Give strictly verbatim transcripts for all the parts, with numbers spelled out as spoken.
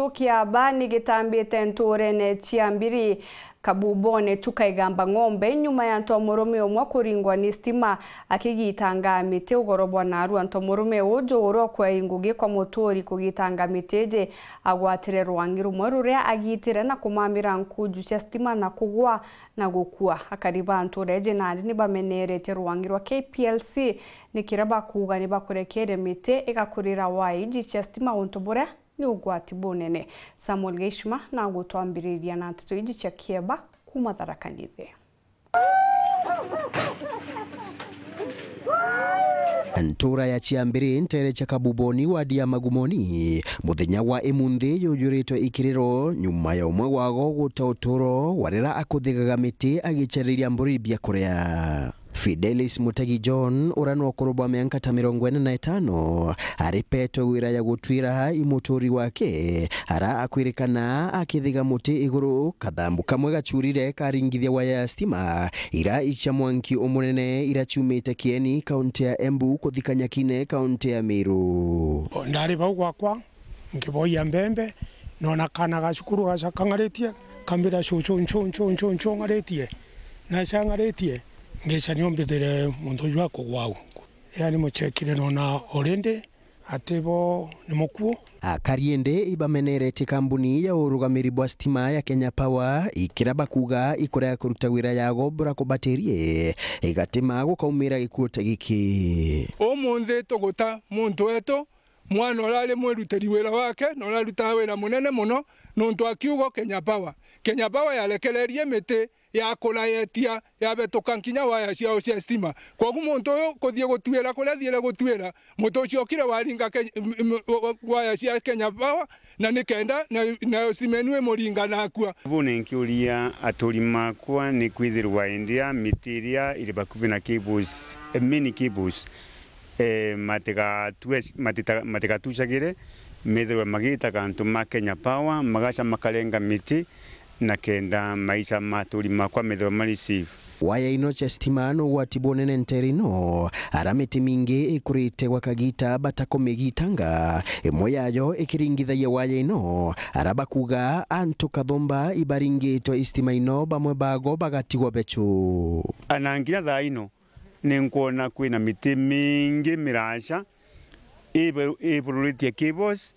Kiaba ni gitambite ntuurene cia Mbiri Kabubone Chuka Igamba Ng'ombe, nyuma ya ntomurume umwe kuringwa ni stima akigitangaa miti. Ugoro bwa narua, ntomurume uju uria ukuai ngugi kwa muturi kugitanga miti iji agwatire rwangi rumwe ruria agitire na kumamira nkuju cia stima na kugwa na gukua. Akari ba ntuura iji nandi ni bameneerete rwangi rwa K P L C ni kiria bakuuga ni bakurekeere miti igakurira waya iji cia stima untu buria ni ugwati bunene. Samuel Geishima na gutwambiriria na nteto iji cia Kieba kuuma Tharaka Nithi. Ntuura ya Chiambiri, nteere cia Kabuboni, wadi ya Magumoni, muthenya wa imunthi yujuritwe ikiriro nyuma ya umwe wago guta uturo warira akuthigaga miti agicariria mburi bia kuria. Fidelis Mutegi John, uria ni ukuru bwa mianka ta mirongo ina na itano, aripetwe wira ya gutwira i muturi wake, ara akwirikana akithiga muti iguru kathambu kamwe gachurire karingithia waya ya stima, ira icia mwanki umunene ira ciumite Kieni, kaunti ya Embu, kuthi Kanyakine, kaunti ya Meru. Ndari bau gwakwa, nkiboia mbembe, nona kana ga cukuru gaca kang'aritie, kambira, "Cucu, ncu, ncu, ncu, ncu, ng'aritie." Naca ng'aritie, ngica nio mbithire muntu uju akugwa au. Yani muchekire, nona already ati bo ni mukuu. Akari indi ibameneretie kambuni ya urugamiri bwa stima ya Kenya Power, ikira bakuga ikurega kuruta wira yago bura kubatirie, igatima gukaumira gikuo ta giki. Umunthi tuguta muntu wetu, mwana uria ari mwirutiri wira wake, na uria arutaga wira munene mono, nontu a kiugo Kenya Power. Kenya Power yarekererie miti yakurayetia, yabetuka nkinya waya ciao cia stima. Kwogu muntu uyu kuthii gutuira kuria athiire gutuira, muti ucio ukire waringa Ke-, m-, m-, w-, w-, waya cia Kenya Power, na ni kenda na, nayo stima inu imuringa na akua. Bune nkiuria aturi makwa ni kwithirwa india miti iria iri bakuvi na cables, eh, main cables, eh, matigatue-, matita-, matigatucagire, methirwe magita gantu ma Kenya Power, magaca makarenga miti, na kenda maisha ma aturi makwa methirwe mari safe. Waya ino cia stima no ugwati bunene nteere ino, ara miti mingi ikurite gwa kagita batakumigitanga, imwe yayo ikiringithagia waya ino, ara bakuga antu kathumba ibaringitwe i stima ino, bamwe bago bagatigwa becu. Ana nginya thaa ino, ni nkwona kwina miti mingi miraca ibe-, ibururitie cables,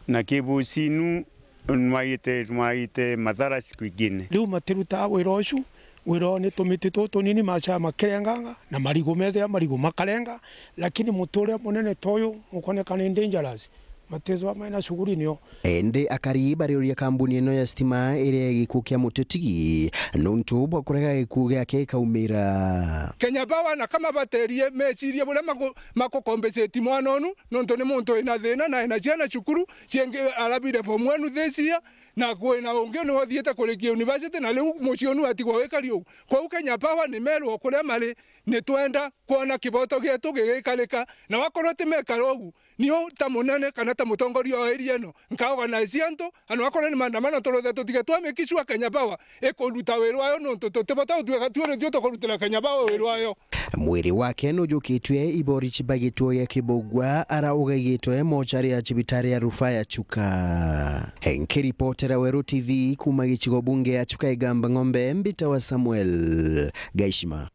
na cables inu nwaite, nwaite mathara siku ingine. Riu matirutaa wira ucu, wira ni tumiti tutu tunini maca makirenganga, na marigu methia marigu makarenga, lakini muti uria munene ta uyu ukoneka ni dangerous. Matithwa maina shughuli nio. Indi akari bariuria kambuni ino ya stima iria gikuo kia mututigi nuntu bwa kurega gikuo giake ikaumira. Kenya Power na kama baterie mecirie buria maku-, makukombeceti mwana unu, nontu ni muntu wina thina na ena ciana cukuru, ciengi arabire form one this year, na kwina ungi ni wathiite kurikia university, na riu mucii unu atigwa wikari uu. Kwou Kenya Power ni merwo kuria mari, ni twenda kwona kiboto gietu gigikarika, na wakorwo ti mekara ugu, niu ta munene kana ta mutongoria wa area ino, nka organize antu, ana wakorwo ni maandamano, turuthe tutige twa make sure Kenya Power ikuruta wira wayo, nontu tutibota gutwika twi nitwio tukurutira Kenya Power wira wayo. Mwiri wake nujukitue ibori ciba gituo gia Kibugwa, ara ugaigitwe mochari ya cibitari ya rufaa ya Chuka. Nkiripotera Weru T V kuma gicigo bunge ya Chuka Igamba Ng'ombe, mbitawa Samuel Gaishima.